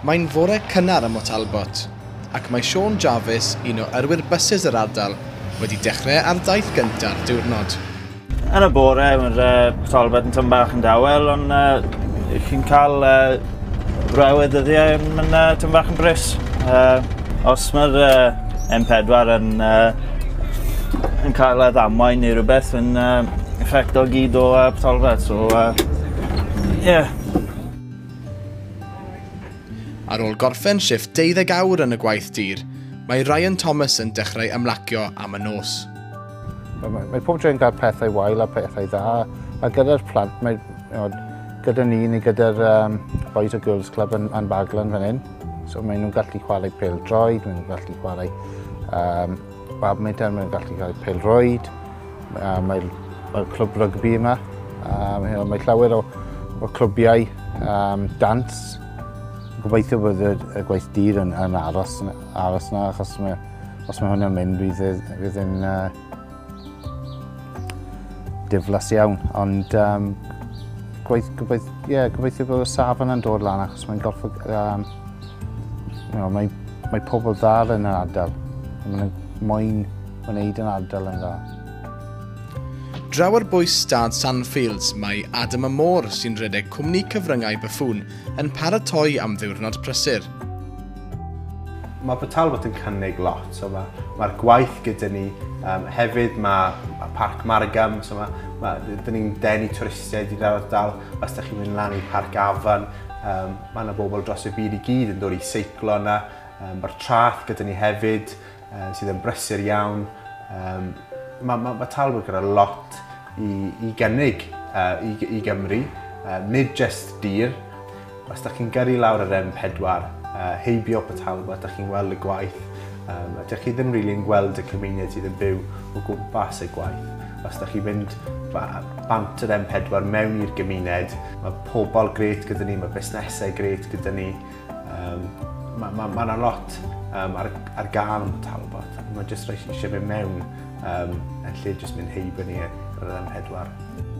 Mae'n fore cynnar ym Mhort Talbot, ac mae Siôn Jarvis, un o yrwyr bysus yr ardal, wedi dechrau ar daith gynta'r diwrnod. Yn y bore, mae'r Port Talbot yn tyn bach yn dawel, ond chi'n cael rewydd dyddiau, mae'n tyn bach yn brys. Os mae'r M4 yn, yn cael y ddamwain neu rhywbeth, yn effecto gyd o Port Talbot, so yeah. Ar ôl gorffen shifft 12 awr yn y gwaith dur, mae Ryan Thomas yn dechrau ymlacio am y nos. Mae pob dre'n cael pethau wael a pethau dda, a gyda'r plant, mae, gyda ni neu gyda'r Boys and Girls Club yn Baglan fan hyn, so maen nhw'n gallu chwarae pêl-droed, maen nhw'n gallu chwarae badminton, maen nhw'n gallu chwarae pêl-rwyd, mae'r clwb rygbi yma, mae llawer o clwbiau dance. Gobeithio bod y gwaith dur yn aros na, achos os mae hwnna'n mynd, fydd yn diflas iawn. Ond gobeithio bod y safon yn dod lan, achos mae'n gorfod, mae pobl dda yn yr ardal. Maen nhw'n moyn wneud yn ardal yn dda. Draw ar bwys stad Sandfields, mae Adam y Môr sy'n rhedeg cwmni cyfryngau Byffŵn yn paratoi am ddiwrnod prysur. Mae Port Talbot yn cynnig lot, so mae'r gwaith gyda ni, hefyd mae Parc Margam, so dyn ni'n denu twristiaid i'r ardal. Os ydych chi'n mynd lan i Parc Afan, mae yna bobl dros y byd i gyd yn dod i seiclo yna. Mae'r traeth gyda ni hefyd, sydd yn brysur iawn. Mae Talbot gyda lot i gynnig i Gymru, nid jyst dir. Os ydych chi'n gyrru lawr yr M4, heibio Port Talbot, ydych chi'n gweld y gwaith, a ydych chi ddim rili'n gweld y cymuned sydd yn byw o gwmpas y gwaith. Os ydych chi'n mynd bant yr M4 mewn i'r gymuned, mae pobl grêt gyda ni, mae busnesau grêt gyda ni. Mae yna lot ar gael yn Port Talbot. Mae jyst rhaid eisiau mynd mewn yn lle jyst mynd heibio ni ar yr M4.